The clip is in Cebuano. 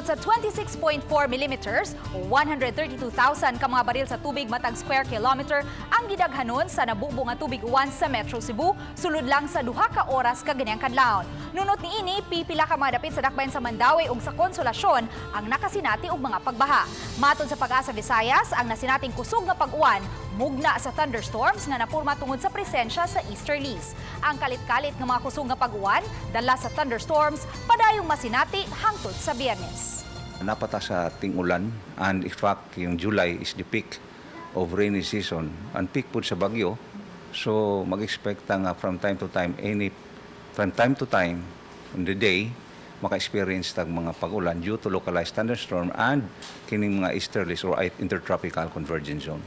sa 26.4 millimeters o 132,000 ka mga baril sa tubig matag square kilometer ang gidaghanon sa nabubo nga tubig uwan sa Metro Cebu sulod lang sa 2 ka oras kaganihang kadlawon. Nunot niini, pipila ka mga dapit sa dakbayan sa Mandaue ug sa Consolacion ang nakasinati og mga pagbaha. Matod sa Pag-asa Visayas, ang nasinating kusog nga pag-uwan mugna sa thunderstorms nga napurma tungod sa presensya sa easterlies. Ang kalit-kalit nga mga kusog nga pag-uwan dala sa thunderstorms padayong masinati hangtod sa Biyernes. Naa pa ta sa ting-ulan and in fact, yung July is the peak of rainy season and peak pud sa bagyo. So mag-expect ta nga from time to time, any from time to time on the day, maka-experience tag mga pag-ulan due to localized thunderstorm and kining mga easterlies or intertropical convergence zone.